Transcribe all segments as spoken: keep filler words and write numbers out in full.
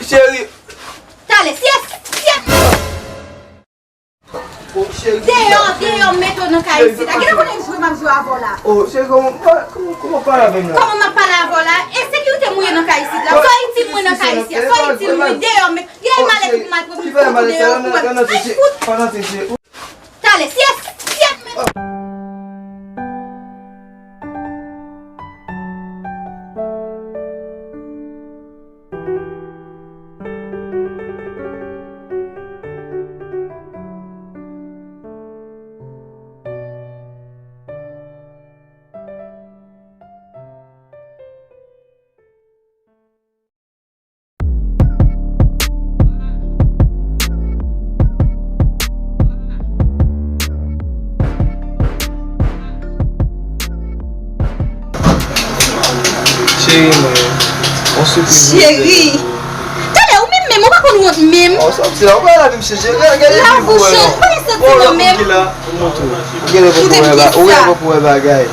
Cheri. Talè, syèt, syèt. Oh, cheri, deyò, deyò, m mete w nan kay isit la. Gade konnen jwe m ap jwe avè w la. Oh, cheri, kòman, kòman, kòman w pale avè m la? Kòman m ap pale avè w la? Ensekirite m ye nan kay isit la. Sa w itil mwen nan kay isit la. Sa w itil mwen, deyò, m met, gade malèt ou maltretan m fout ou deyò pou wè. Ay, fout. Talè, syèt, syèt, men. Cheri mwen, yon sipriz. Cheri! Talè, ou menm menm, ou pa konn wont menm. Oh, sòti la, ou pa la vin chèche. Gade, gade, la vou chanje, ou pa gen santiman menm. Ou gen lè pou wè ba-, ou gen lè pou wè bagay.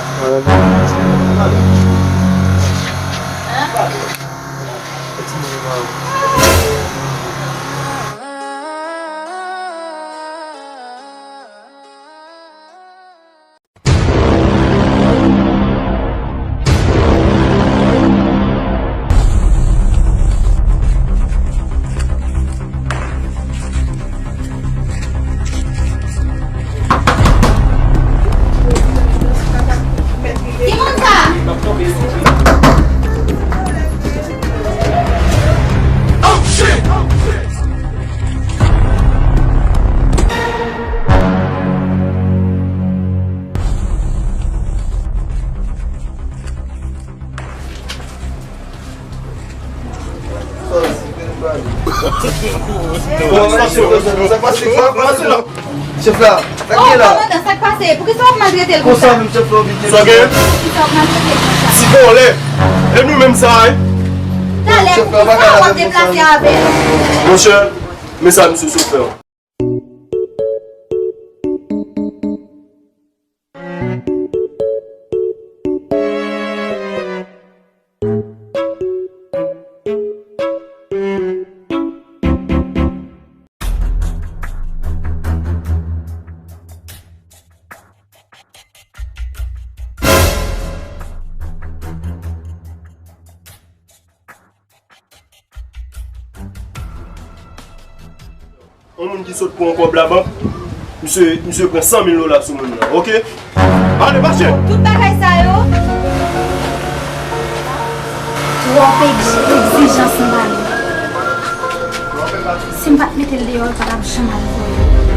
Ki moun sa? Chèf la, sa k gen la? Oh, kòmandan, sa k pase? Poukisa w ap maltrete l konsa? Poukisa w ap maltrete l konsa? Ti vòlè! E nou menm sa, wi! Talè, poukisa w ap deplase avè l? Monchè, men sa misye sot fè. Yon moun ki sot pran yon kòb labank, misye, misye pran san mil dola sou moun nan, oke? Ale, mache! Tout bagay sa yo. Twòp egzi-, egzijans anba nou. Si m pa t mete l deyò, l pa t ap janm al voye.